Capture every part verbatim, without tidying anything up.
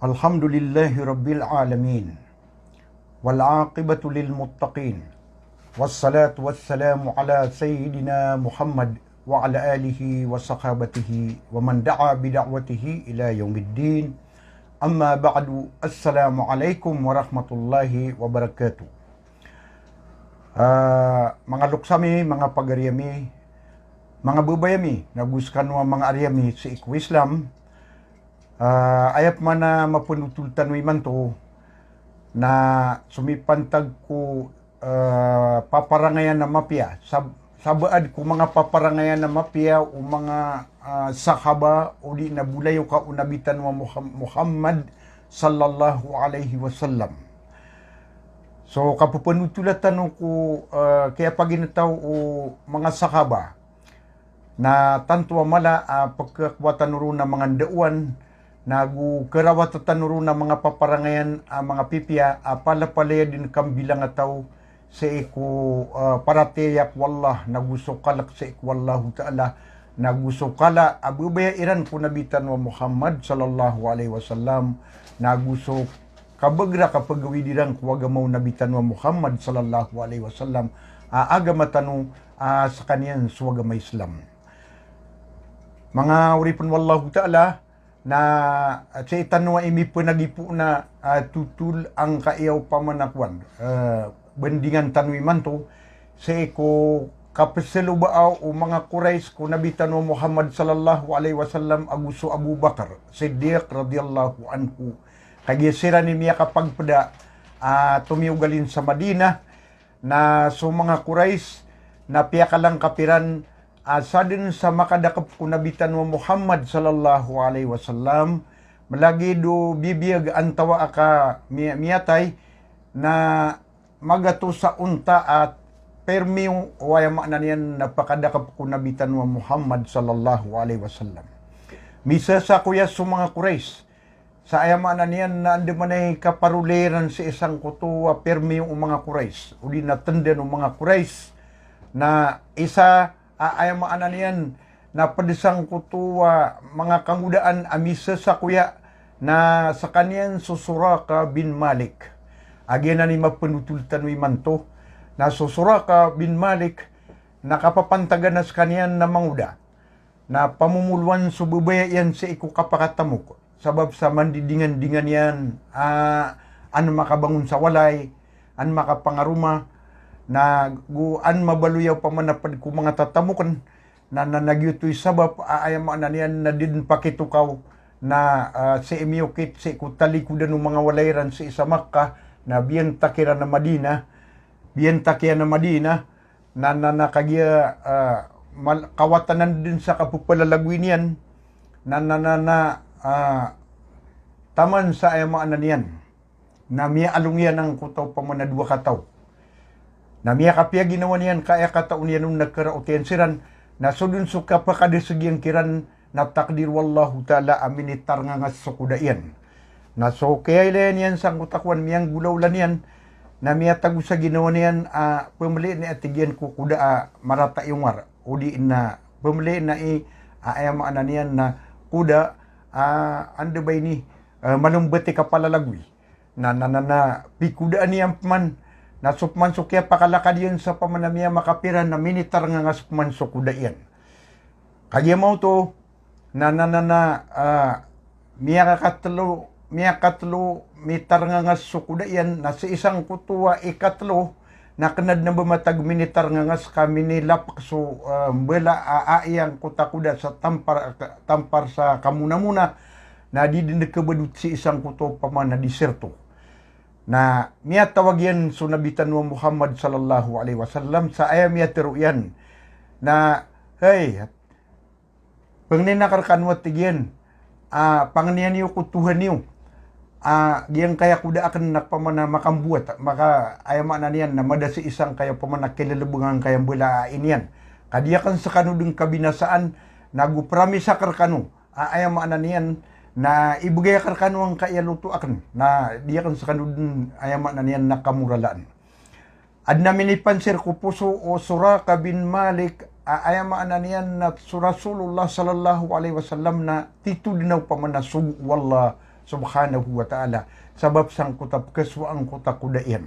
Alhamdulillahi Rabbil Alamin. Wal aqibatu lil muttaqin. Wassalatu wassalamu ala Sayyidina Muhammad wa ala alihi wa sahabatihi wa man da'a bi da'watihi ila yaumiddin. Amma ba'du. Assalamu alaikum warahmatullahi wabarakatuh. Ah, manga loks ami, manga pagari ami, manga babay ami, na go sekano a manga ari ami sii ko Islam. Ah, aya pman a mapenotol tano imanto na somipantag ko, ah, paparangayan a mapiya. Sab-, sabaad ko manga paparangayan a mapiya o manga, ah, sahaba odi na bolayoka o Nabi tano a Muham-, Muhammad sallallahu alaihi wasallam. So, kapepenotol tano ko, ah, kiyapaginetaw o manga sahaba. Na tanto a mala a pekhakowa tano ron a manga ndaowan, na go kerawata tano ron a manga paparangayan a manga pipiya a palapalaya den kambilangataw sii ko, ah, paratiyaya ko Allah, na go so kalek sii ko Allahu Ta'ala, na go so kala a babaya iran ko Nabi tano a Muhammad sallallahu alaihi wasallam, na go so kabeger a kapegawid iran ko agama o Nabi tano a Muhammad sallallahu alaihi wasallam, a agama tano, a sekaniyan so agama Islam. Manga oripen o Allahu Ta'ala, na, ah, sii tano a imipenagipoon a, ah, totol angkaya opama na kowan, ah, bendingan tano imanto, sii ko kapeselobaa o manga Quraysh ko Nabi tano a Muhammad sallallahu alaihi wasallam ago so Abu Bakar Siddiq radhiyallahu anhu. Kagiya siran i miyakapagpeda a tomiyogalin sa Madinah, na so manga Quraysh na piyakalangkap iran a sadn sa makadakep ko Nabi tano a Muhammad sallallahu alaihi wasallam, malagid o bibiyag antawa a ka miya-, miyatay na magatos a onta a permiyo o aya maana niyan na pakadakep ko Nabi tano a Muhammad sallallahu alaihi wasallam. Misasakoya so manga Quraysh sa aya maana niyan na andamanaya i kaparoli iran sii sangkoto a permiyo o manga Quraysh, odi na tendan o manga Quraysh, na isa a aya maana niyan na ped sangkoto a manga kangodaan a misasakoya na sekaniyan so Suraqa bin Malik. A giyanan i mapenotol tano imanto, na so Suraqa bin Malik na kapapantagan a sekaniyan na mangoda. Na pamomolowan so babaya iyan sii ko kapakatamok. Sabap sa mandidingandingan iyan, ah, an makabangon sa walay, an makapangaroma, na go an mabaloy a opama na ped ko manga tatamoken, na, na, na giyoto i sabap a aya maana niyan na di den pakitokaw, na, ah, sii miyokit sii ko talikodan o manga walay iran sii sa Makkah, na biyantak iran a Madinah, biyantak iyan a Madinah, na, na, na kagiya, ah, mal-, kawatanan den sa kapepalalagoy niyan, na, na, na, na, ah, taman sa aya maana niyan na miyaalong iyan angkoto a opama na dowa kataw. Na miyakapiya ginawa niyan ka aya kataw niyan on na keraot iyan siran, na so den so kapakadeseg iyan kiran, na takdir o Allahu Ta'ala a minitarngangas so koda iyan. Na so kiyailaya niyan sangkoto a kowan, miyanggolawla niyan, na miyatago sa ginawa niyan a pemeli na i, tig iyan, ko koda a marata i ongar, odi na pemeli na i, a, aya maana niyan na koda a, anda ba ini, a, malembat i kapalalagoy. Na, na, na, na pikodaan iyan peman, na so peman so kiyapakalakad iyan sa opama na miyamakapira na minitarngangas peman so koda iyan. Kagiya maoto, na, na, na, na, ah, miyakatelo, miyakatelo mitarngangas so koda iyan, na sii sangkoto a ikatelo, na kena den a ba matag minitarngangas ka minilapek so, ah, mbala a, a iyangkoto a koda sa tampar, tampar sa kamonamona, na di den kebedot sii sangkoto a opama na disyerto. Na miyatawag iyan so Nabi tano a Muhammad sallallahu alaihi wasallam sa aya miyatero iyan na, "Hay, pangnin akn rekano," a tig iyan, a, "pangnin iyo ko Tohan iyo, a, giyangkaya koda aken na opama na makambowat, maka, aya maana niyan na mada sii sangkaya opama na kilelebengan kaya mbala a iniyan. Ka di aken sekano den kabinasaan, na go promise akn rekano, a, aya maana niyan na ibegay akn rekano angkaya loto aken, na di aken sekano den, aya maana niyan na kamoralaan." Aden a minipansir ko poso o Suraqa bin Malik, a, aya maana niyan na so Rasulullah sallallahu alaihi wasallam na tito den a opama na sogo o Allah subhanahu wa ta'ala. Sabap sangkoto a pkhasowa angkoto a koda iyan.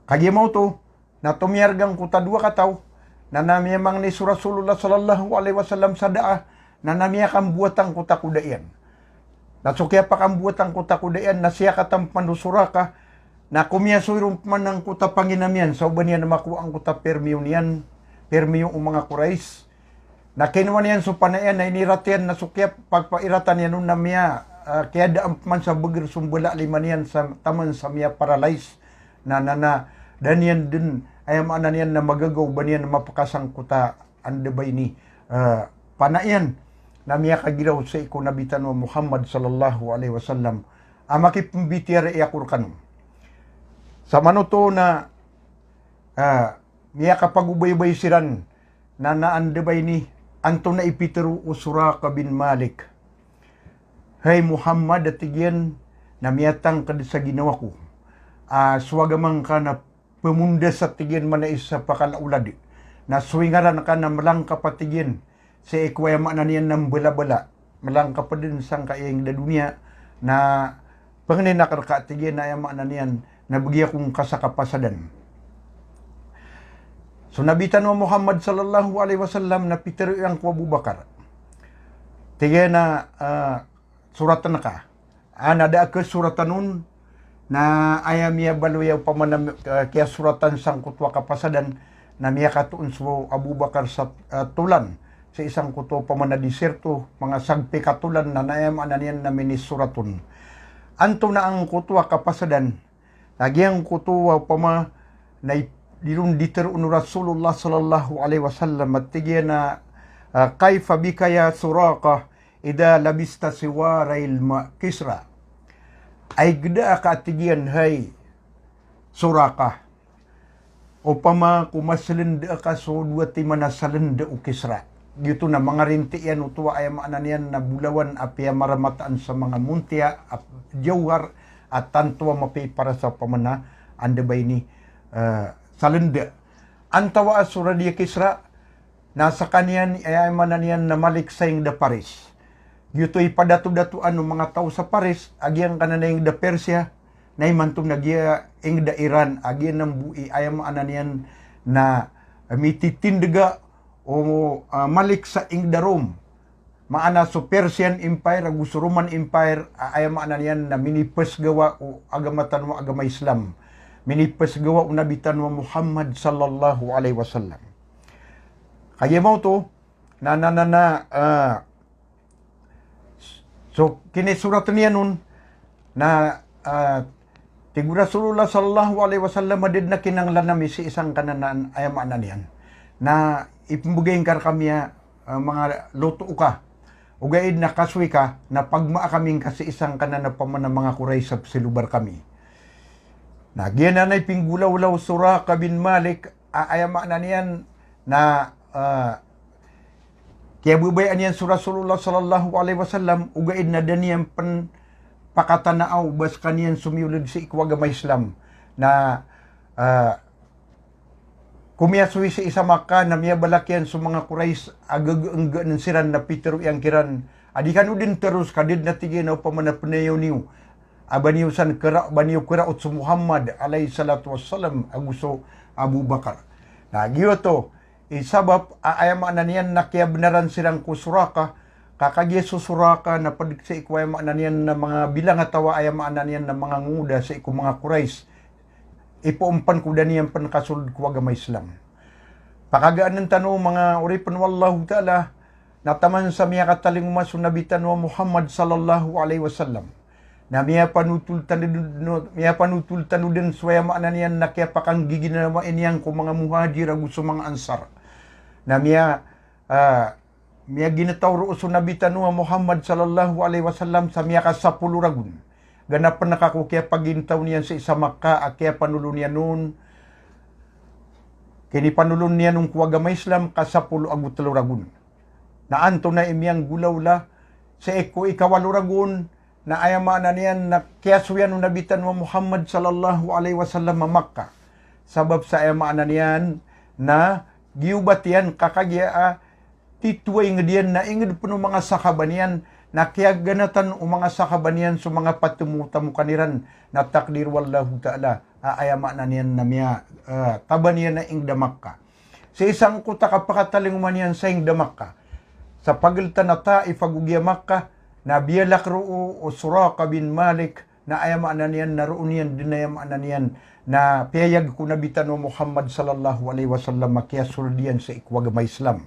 Kagiya maoto, na tomiyarga angkoto a dowa kataw, na, na miyamangni so Rasulullah sallallahu alaihi wasallam sa daa, na, na miyakambowat angkoto a koda iyan. Na so kiyapakambowat angkoto a koda iyan, na siyakatan pman o Suraqah, na komiyasoy ron pman angkoto a panginam iyan, sa o ba niyan makowa angkoto a permiyo niyan, permiyo o manga Quraysh. Na kinowa niyan so pana iyan, na inirat iyan, na so kiyapapairatan iyan on na miya, ah, kiyadaan pman sa bagr so mbala a lima niyan sa taman sa miya-paralyze. Na, na, na, da niyan dn, aya maana niyan na magagaw, ba niyan mapkas angkoto a anda ba ini, ah, pana iyan, na miyakagiraw sii ko Nabi tano a Muhammad sallallahu alaihi wasallam a makipmbitiyarai ako rkano. Sa manoto na, ah, miyakapagobaybay siran na, na anda ba ini, antonaa i pitharo o Suraqah bin Malik. Hay Muhammad, a tig iyan, na miyatangkd sa ginawa ko a so agama ngka na pmondas, a tig iyan, mana isa pakalaolad. Na so ingaran ka na mlangkap, a tig iyan, sii ko aya maana niyan na mbalabala. Mlangkap dn sangkai a ingd a doniya, na pangnin akn rka, a tig iyan, na aya maana niyan na bgi ako ngka sa kapasadan. So Nabi tano a Muhammad sallallahu alaihi wasallam na pitharo iyan ko Abu Bakar. Tig iyan a, ah, soratn ka. Ah, na da a khasoratan on, na aya miyabaloy a opama na, ah, kiyasoratan sangkoto a kapasadan, na miyakatoon so Abu Bakar sa, ah, tolan, sii sangkoto a opama na disyerto, manga sagpi ka tolan, na, na aya maana niyan na minisorat on. Antonaa angkoto a kapasadan, na giyangkoto a opama na i-, di ron ditharo o Rasulullah sallallahu alaihi wasallam, a tig iyan a, ah, "Kaifa bika ya Suraqah, idha labista siwarail ma-, Kisra." Ay gda ka, a tig iyan, hay Suraqah, opama ko maslnda ka so dowa timan a salnda o Kisra. Giyoto na mangarinti iyan oto a aya maana niyan na bolawan a piyamaramatan sa manga montiya a jawhar a tanto a mapiya para sa opama na anda ba ini, eh, salnda. Antawaa so rad i Kisra, na skaniyan, aya maana niyan na malik sa ingd a Paris. Giyoto i padato-datoan o manga taw sa Paris, a giyangkanan a ingd a Persia, na imanto na giya ingd a Iran, a giyanan bo i aya maana niyan na mititindga o, ah, malik sa ingd a Rome. Maana so Persian Empire ago so Roman Empire, a aya maana niyan na minipsgawa o agama tano a agama Islam. Minipsgawa o Nabi tano a Muhammad sallallahu alaihi wasallam. Kagiya maoto, na, na, na, na, ah, so kinisorat iyan on na, ah, tig o Rasulullah sallallahu alaihi wasallam a da dn a kinanglan ami sii sangkanan a aya maana niyan na ipmbgay ngka rkami a, ah, manga loto ka. Ogaid na kasoy ka, na pagmaa kami ngka sii sangkanan a opama na manga Quraysh a pzalobar kami. Na giyanan i pinggolawla o Suraqah bin Malik, a aya maana niyan na, ah, kiyababayaan iyan so Rasulullah sallallahu alaihi wasallam, ogaid na da niyan pn pakatanaa o ba skaniyan somiyolod sii ko agama Islam. Na, ah, komiyasoy sii sa Makkah, na miyabalak iyan so manga Quraysh a gagaenggaen siran, na pitharo iyan kiran a di kano dn tharos, ka da dn, a tig iyan, a opama na pnayaw niyo a ba niyo san kera-, ba niyo keraot so Muhammad alayhis salatu wassalam ago so Abu Bakar. Na giyoto i sabap a aya maana niyan na kiyabnaran siran ko Suraqah, ka kagiya so Suraqah na pd sii ko aya maana niyan na manga bilangataw a aya maana niyan na manga ngoda sii ko manga Quraysh. Ipoon pn ko da niyan pn kasold ko agama Islam. Pakagaan tano manga oripn o Allahu Ta'ala, na taman sa miyakatalingoma so Nabi tano a Muhammad sallallahu alaihi wasallam, na miyapanotol tano dn, miyapanotol tano dn so aya maana niyan na kiyapakanggiginawai niyan ko manga Muhajir ago so manga Ansar. Na miya, ah, miyaginetaw roo so Nabi tano a Muhammad sallallahu alaihi wasallam sa miyakasapolo ragon. Ganapn ka ko kiyapaginetaw niyan sii sa Makkah a kiyapanolon iyan on, kinipanolon iyan on ko agama Islam, ka sapolo ago tlo ragon. Na antonaa i miyanggolawla sii ko ikawalo ragon, na aya maana niyan na kiyasoyan o Nabi tano a Muhammad sallallahu alaihi wasallam a Makkah. Sabap sa aya maana niyan na giyobat iyan, ka kagiya a titho a ingd iyan na ingd pn o manga sahaba niyan, na kiyaganatan o manga sahaba niyan so manga patomotamokan iran, na takdir o Allahu Ta'ala a aya maana niyan na miya, eh, taban iyan a ingd a Makkah. Sii sangkoto a kapakatalingoma niyan sa ingd a Makkah, sa pagltan a Taif ago giya Makkah, na biyalak roo o, o Suraqa bin Malik, na aya maana niyan na roo niyan dn aya maana niyan na piyayag ko Nabi tano a Muhammad sallallahu alaihi wasallam a kiyasold iyan sii ko agama Islam.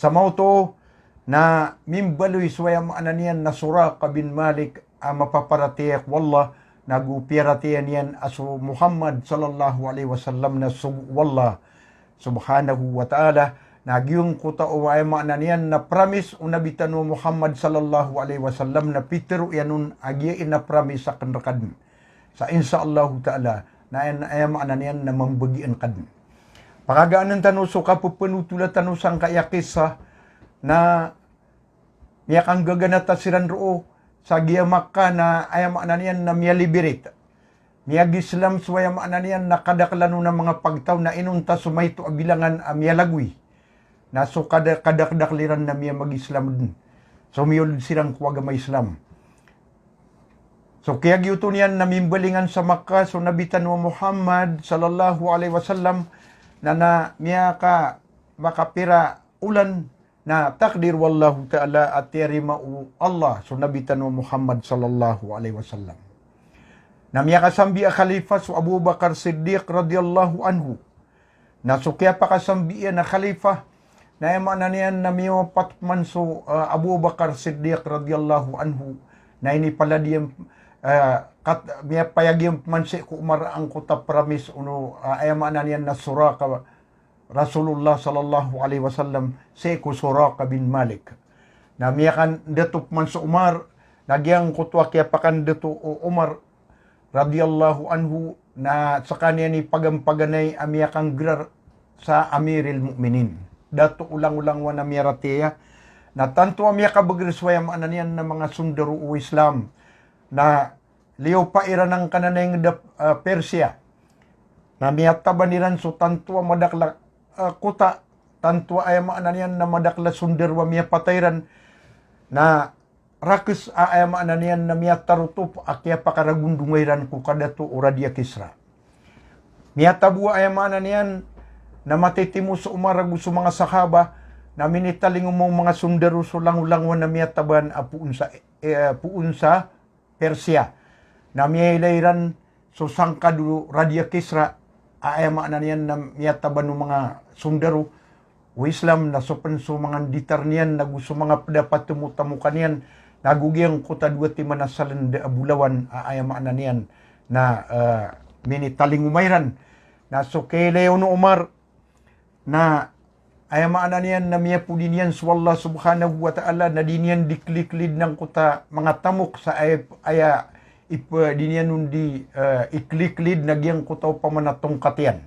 Sa maoto na mimbaloy so aya maana niyan na Suraqa bin Malik a mapaparatiyaya ko Allah, nago piyaratiyaya niyan a so Muhammad sallallahu alaihi wasallam na sogo o Allah subhanahu wa ta'ala, na giyangkoto a aya maana niyan na promise o Nabi tano a Muhammad sallallahu alaihi wasallam na pitharo iyan on a giya i na promise akn rka dn. Sa insha Allahu ta'ala, na aya, aya maana niyan na mambagian ka dn. Pakagaann tano so kapphanotola tano sangkaya kissa na miyakanggaganata siran roo sa giya Makkah na aya maana niyan na miyaliberit. Miyag-Islam so aya maana niyan na kadaklan on a manga pagtaw na inonta so maito a bilangan a miyalagoy. Na so kada-, kadakdakl iran na miyamag-Islam dn. So miyold siran ko agama Islam. So kiyagiyoto niyan na mimbalingan sa Makkah so Nabi tano a Muhammad sallallahu alaihi wasallam na, na miyaka-, makapira olan na takdir o Allahu ta'ala a tiyarima o Allah so Nabi tano a Muhammad sallallahu alaihi wasallam. Na miyakasambi a khalifa so Abu Bakar Siddiq radiyallahu anhu. Na so kiyapakasambi iyan a khalifa, na aya maana niyan na miyawapat pman so, ah, Abu Bakar Siddiq radiyallahu anhu. Na inipalad iyan, ah, kat-, miyapayag iyan pman sii ko Umar angkoto a promise o, ah, aya maana niyan na Suraqa Rasulullah sallallahu alaihi wasallam sii ko Suraqa bin Malik. Na miyakandato pman so Umar, na giyangkoto a kiyapakandato o Umar radiyallahu anhu na skaniyan i pagampaganay a miyakanggerar sa Amiril Mu'minin. Dato o langolangowan a miyaratiyaya, na tanto a miyakabagr so aya maana niyan na manga sondaro o Islam, na liyopa iran angkanan a ingd a, ah, Persia. Na miyataban iran so tanto a madakl a, ah, kota, tanto a aya maana niyan na madakl a sondaro a miyapatay ran. Na rakes a aya maana niyan na miyatarotop a kiyapakaragondonga iran ko kadato o Radi a Kisra. Miyatabo a aya maana niyan na matitimo so Umar ago so manga sahaba, na minitalingoma o manga sondaro so langolangowan a miyataban a poon sa, eh, poon sa Persia. Na miyailay iran so sangkad o Radi a Kisra, a aya maana niyan na miyataban o manga sondaro o Islam, na so pn so manga nditar niyan, nago so manga pd a patomotamokan iyan, nago giyangkoto a dowa timan a salnd a bolawan, a aya maana niyan na, eh, minitalingoma iran. Na so kiyailay on o Umar, na aya maana niyan na miyapodi niyan so Allah subhanahu wa ta'ala, na di niyan dikliklid angkoto a manga tamok sa aya, aya ip-, di niyan on di, eh, ikliklid na giyangkoto a opama na tongkat iyan.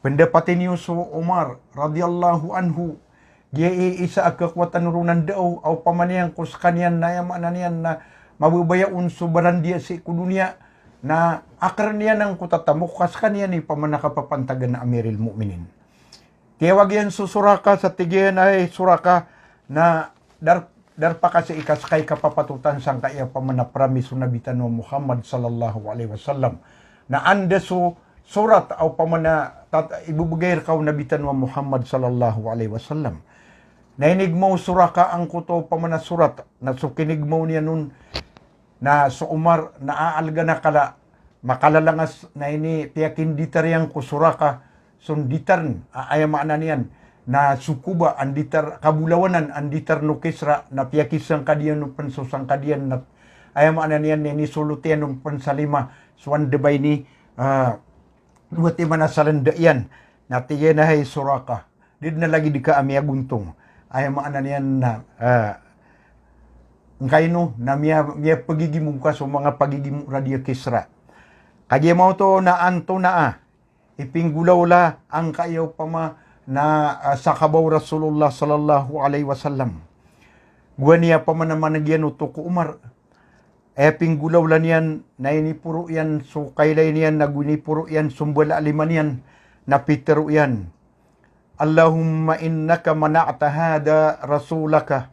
Pendapati niyo so Umar radiyallahu anhu, giya i isa a kekowatan o ron a ndao, a opama niyan ko skaniyan na aya maana niyan na mababaya on so barandiya sii ko doniya, na akrn iyan angkoto a tamok ka skaniyan i opama na kapapantagan a Amiril Mu'minin. Tiyawag iyan so Suraqa sa tig iyan a, "Hay Suraqa, na dar-, darpa ka sii ka ska i kapapatotan sangkaya opama na promise o Nabi tano a Muhammad sallallahu alaihi wasallam. Na anda so surat a opama na tat-, ibebegay rka o Nabi tano a Muhammad sallallahu alaihi wasallam?" Na inigma o Suraqa angkoto a opama na surat, na so kinigma on iyan on, na so Umar na aalgan a kala, makalalangas, na inipiyakinditar iyan ko Suraqa so nditarn, a aya maana niyan na so koba a nditar, kabolawanan a nditarn o Kisra, na piyakisangkad iyan on pn so sangkad iyan na aya maana niyan na inisolot iyan on pn sa lima so andaba ini, ah, dowa timan a salnd iyan. Na tig iyan a, "Hay Suraqa, di dn a lagid ka a miyagontong." Aya maana niyan na, ah, ngkaino na miya-, miyapagigimo ka so manga pagigimo o Radi a Kisra. Kagiya maoto na antonaa i pinggolawla angkaya opama na, ah, sahaba o Rasulullah sallallahu alaihi wasallam. Gowani a opama na maneg iyan oto ko Umar. Aya pinggolawla niyan na iniporo iyan so kailay niyan, nago iniporo iyan so mbala a lima niyan, na pitharo iyan Allahumma innaka mana'ta hadha rasulaka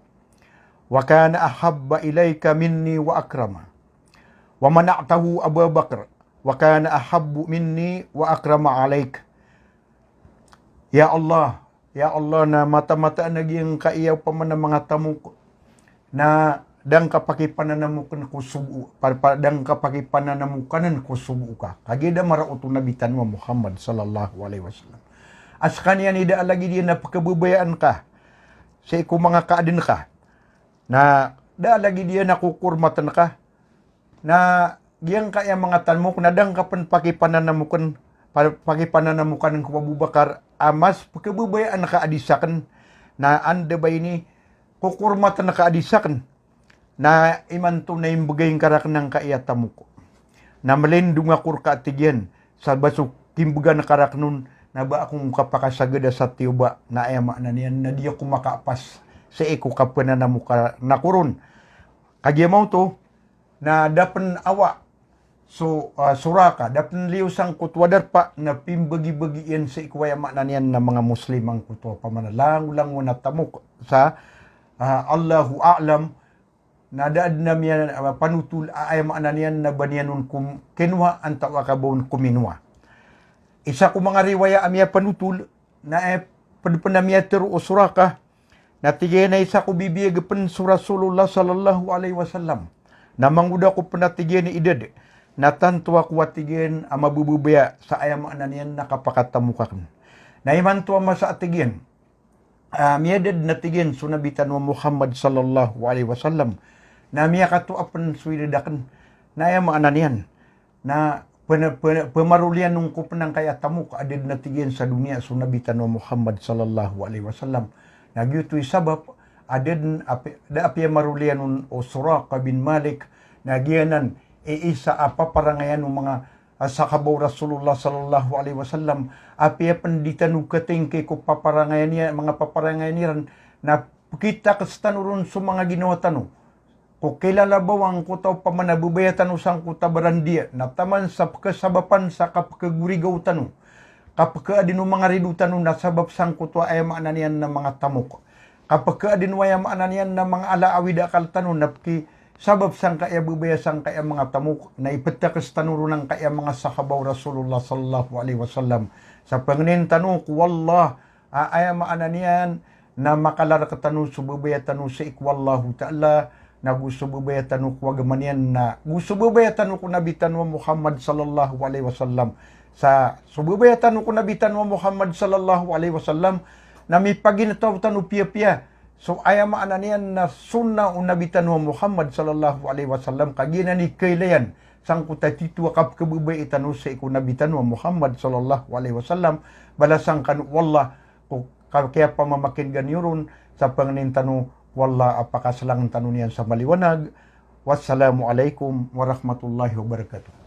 wa kana ahabba ilayka minni wa akrama, wa mana'tahu Aba Bakr wa kana ahabbu minni wa akrama alayk. Ya Allah, ya Allah, na mataan-mataan a giyangkaya opama na manga tamok na da ngka pakipananamokan ko sogo, pa, pa, da ngka pakipananamokan ko sogo ka. Kagiya da maraot o Nabi tano a Muhammad sallallahu alaihi wasallam a sekaniyan i da a lagid iyan a pekababayaan ka sii ko manga kaadn ka, na da a lagid iyan a kokormatan ka. Na giyangkaya manga tamok na da ngka pen pakipananamokan, pa, pakipananamokan ko Abu Bakar a mas pekababayaan ka a di saken, na anda ba ini kokormatan ka a di saken. Na imanto na imbegay ngka raken angkaya tamok, na melindong ako reka, tig iyan, sa ba so kimbegan ka raken on na ba ako ngka pakasagada sa tiyoba, na aya maana niyan na di ako makaapas sii ko kapenanamokan ako ron. Kagiya maoto na da pen awa so, ah, Suraka, da pen liyo sangkoto a darpa na pimbagi-bagi iyan sii ko aya maana niyan na manga Muslim angkoto a pamana langolangon a tamok sa, ah, Allahu a'lam, na da aden a miya, ah, panotol a aya maana niyan na ba niyan on kom-, kinowa antaa ka ba on kominowa. Isa ko manga riwaya a miyapanotol na, eh, ped pen a miyatero o Suraka, na tig iyan a isa ko bibiyag pen so Rasulullah sallallahu alaihi wasallam. Na mangoda ko pen a tig iyan i idad, na tanto ako a tig iyan a mabebebaya sa aya maana niyan na kapakatamok aken. Na imanto a masa a tig iyan, ah, miyadad na tig iyan so Nabi tano a Muhammad sallallahu alaihi wasallam, na miyakatoa pen so idad aken. Na aya maana niyan na pena-, pena-, pemaroliyan on ko pen angkaya tamok a da den a tig iyan sa doniya so Nabi tano a Muhammad sallallahu alaihi wasallam. Na giyoto i sabap a da den a pi-, da a piyamaroliyan on o Suraqa bin Malik, na giyanan i isa a paparangayan o manga, ah, sahaba o Rasulullah sallallahu alaihi wasallam, a piya pen di tano katingki ko paparangayan iyan, manga paparangayan iran, na pekitakes tano ron so manga ginawa tano. Ko kilala ba o angkoto a pamana bebaya tano sangkoto a barandiya, na taman sa pekesabapan sa kapekegorigaw tano, kapekeadn o manga rido tano na sabap sangkoto a aya maana niyan na manga tamok. Kapekeadn o aya maana niyan na manga ala a awid a akal tano na pekisabap sangkaya bebaya sangkaya manga tamok, na ipetakes tano ron angkaya manga sahaba o Rasulullah sallallahu alaihi wasallam. Sa pangnin tano ko Allah, a, aya maana niyan na makalarek tano so bebaya tano sii ko Allahu Ta'ala, na go so bebaya tano ko agama niyan, na go so bebaya tano ko Nabi tano a Muhammad sallallahu alaihi wasallam. Sa so bebaya tano ko Nabi tano a Muhammad sallallahu alaihi wasallam, na mipaginetaw tano piyapiya so aya maana niyan na sunnah o Nabi tano a Muhammad sallallahu alaihi wasallam, ka giyanan i kailayan sangkoto a tito a kapekebebaya tano sii ko Nabi tano a Muhammad sallallahu alaihi wasallam. Balasan kano o Allah ko ka-, kiyapamamakinega niyo ron, sa pangnin tano ko Allah a pakaselangen tano niyan sa maliwanag. Wassalamu alaikum warahmatullahi wabarakatuh.